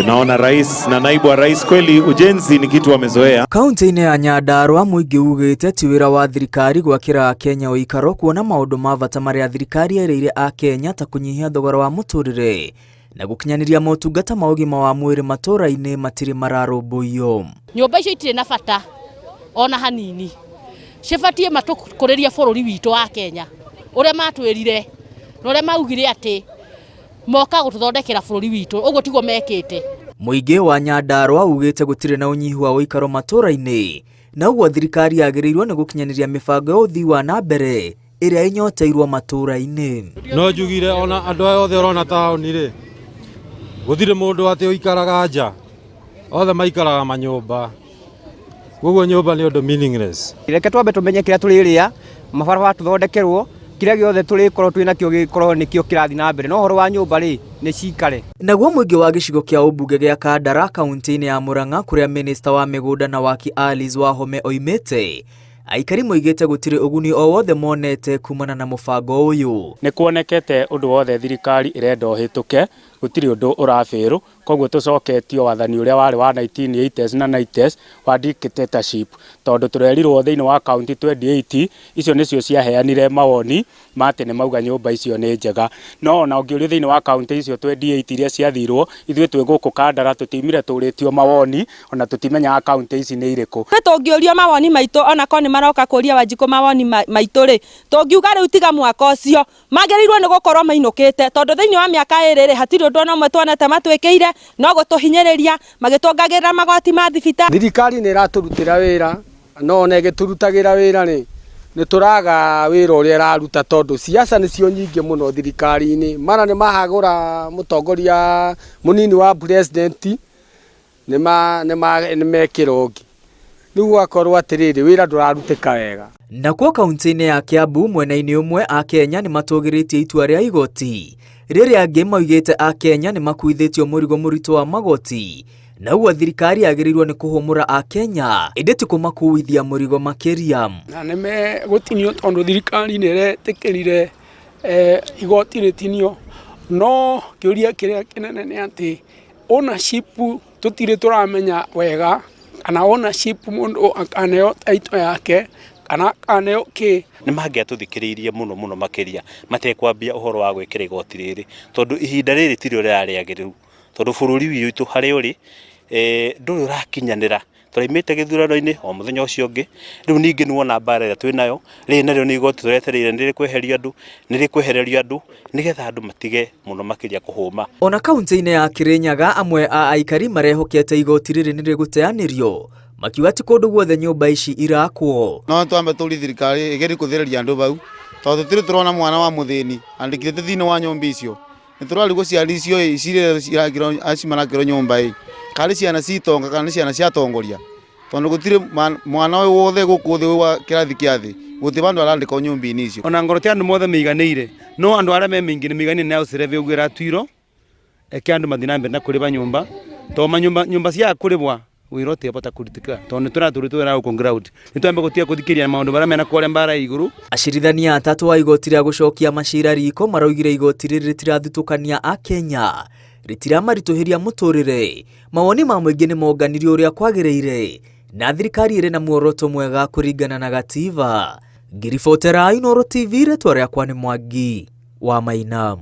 Tunaona rais na naibu wa rais, kweli ujenzi ni kitu wamezoea. Kaunti-inĩ ya Nyandarua mũingĩ ugĩte ti wĩra wa thirikari gwakĩra akenya ũikaro kuona maũndũ ma bata marĩa thirikari ĩrĩire akenya ta kũnyihia thogora wa mũtũrĩre na gũkinyanĩria motungata ma ũgima wa mwĩrĩ matũra-inĩ matirĩ mararũmbũiyo. Nyũmba icio itirĩ na bata ona hanini, cibatie matũkũrĩrie bũrũri witũ wa Kenya ũrĩa matwĩrire na ũrĩa maugire atĩ moka gũtũthondekera bũrũri witũ, ũguo tiguo mekĩte. Mũingĩ wa Nyandarua ugĩte gũtirĩ na ũnyihu wa ũikaro matũra-inĩ na ũguo thirikari yagĩrĩirwo nĩ gũkinyanĩria mĩbango ya ũthii wa na mbere ĩrĩa ĩnyoteirwo matũra-inĩ. No njugire ona andũ aya othe ũrona taũni rĩ, gũtirĩ mũndũ atĩ ũikaraga nja, othe maikaraga manyũmba, koguo nyũmba nĩ ũndũ meaningless. Reke twambe tũmenye kĩrĩa tũrĩrĩa, mabarabara tũthondekerwo, kĩrĩa gĩothe tũrĩkorwo twĩ nakĩo gĩkorwo nĩkĩo kĩrathiĩ na mbere, no ũhoro wa nyũmba rĩ, nĩ cikare. Naguo mũingĩ wa gĩcigo kĩa ũmbunge gĩa Kandara kaunti-inĩ ya Murang'a kũrĩa minista wa mĩgũnda na waki Alice Wahome oimĩte, aikari moigĩte gũtirĩ ũguni o wothe monete kumana na mũbango ũyũ. Nĩ kuonekete ũndũ wothe thirikari ĩrenda ũhĩtũke, gũtirĩ ũndũ ũrabĩrũ, koguo tũcoketio wathani ũrĩa warĩ wa 1980s na 90s wa dictatorship, tondũ tũrerirwo thĩinĩ wa kaunti 28 icio nĩcio ciaheanire mawoni ma atĩ nĩ mauga nyũmba icio nĩ njega, no ona ũngĩũrio thĩinĩ wa kaunti icio 28 iria ciathirwo, ithuĩ twĩ gũkũ Kandara tũtiumire tũrĩtio mawoni, ona tũtimenyaga kaunti ici nĩ irĩkũ. Tũngĩũrio mawoni maitũ onakorwo nĩ maroka kũria Wanjikũ mawoni maitũ rĩ, tũngiuga rĩu tiga mwaka ũcio magĩrĩirwo nĩ gũkorwo mainũkĩte, tondũ thĩinĩ wa mĩaka ĩrĩ rĩ, hatirĩ ũndũ ona ũmwe tuonete matwĩkĩire, no gũtũhinyĩrĩria magĩtuongagĩrĩra magoti ma thibitarĩ. Thirikari nĩ ĩratũrutĩra wĩra, no ona ĩgĩtũrutagĩra wĩra rĩ, nĩ tũraga wĩra ũrĩa ĩraruta tondũ siasa nĩcio nyingĩ mũno thirikari-inĩ. Mara nĩ mahagũra mũtongoria mũnini wa president, nĩ mekĩra ũngĩ. Rĩu gũgakorwo atĩrĩrĩ, wĩra ndũrarutĩka wega. Nakuo kaunti-inĩ ya Kiambu mwena-inĩ ũmwe akenya nĩ matũgĩrĩtie itua rĩa igoti rĩrĩa angĩ maugĩte akenya nĩ makuithĩtio mũrigo mũritũ wa magoti na ũguo thirikari yagĩrĩirwo nĩ kũhũmũra akenya ĩndĩ ti kũmakuithia mũrigo makĩria. Na nĩ megũtinio tondũ thirikari nĩ ĩretĩkĩrire igoti rĩtinio, no kĩũria kĩrĩa kĩnene nĩ atĩ ownership tũtirĩ tũramenya wega kana ownership mũndũ akaneo title yake kana akaneo kĩ. Nĩ mangĩatũthikĩrĩirie mũno mũno makĩria matekwambia ũhoro wa gwĩkĩra igoti rĩrĩ, tondũ ihinda rĩrĩ tirĩo rĩrarĩ rĩagĩrĩru, tondũ bũrũri witũ harĩa ũrĩ ndũrĩ ũrakinyanĩra. Tũraimĩte gĩthurano-inĩ o mũthenya ũcio ũngĩ, rĩu ningĩ nĩ wona mbara ĩrĩa twĩnayo, rĩrĩ narĩo nĩ igoti tũretereire nĩ rĩkweheria andũ, nĩ rĩkwehererio andũ nĩgetha andũ matige mũno makĩria kũhũma. Ona kaunti-inĩ ya Kirinyaga amwe a aikari marehokete igoti rĩrĩ nĩ rĩgũteanĩrio makiuga ti kũndũ guothe nyũmba ici irakwo. No twambe tũrie thirikari ĩgerie kũthereria andũ bau, tondũ tũtirĩ tũrona mwana wa mũthĩni andĩkithĩtio thĩinĩ wa nyũmba icio. Nĩ tũrarigwo ciana icio ĩ aci marakĩrwo nyũmba ĩ, kana nĩ ciana cia itonga kana nĩ ciana cia atongoria, tondũ gũtirĩ mwana wothe gũkũ thĩ wa kĩrathi kĩa thĩ gũtirĩ vandũ arandĩkwo nyũmba-inĩ icio. Ona ngoro ti andũ mothe maiganĩire, no andũ arĩa me mĩingĩ nĩ maiganĩire nĩ house levy ũguo ĩratuirwo, eke andũ mathiĩ na mbere na kũrĩba nyũmba, tondũ manyũmba nyũmba ciaga kũrĩbwa wĩra ũtĩbota kũrutĩka tondũ nĩ tũratũrĩtwo wĩra gũkũ ground, nĩ twambe gũtiga kũthikĩrĩria maũndũ marĩa mena kũrĩa mbara ya igũrũ. Acirithania atatũ a igoti rĩa gũcokia macira riko maraugire igoti rĩrĩ rĩtirathutũkania akenya, rĩtiramaritũhĩria mũtũrĩre, mawoni ma mũingĩ nĩ monganirio ũrĩa kwagĩrĩire na thirikari ĩrĩ na muoroto mwega kũringana na gatiba. Ngĩribotera Inooro TV rĩtwa rĩakwa nĩ Mwangi wa Maina.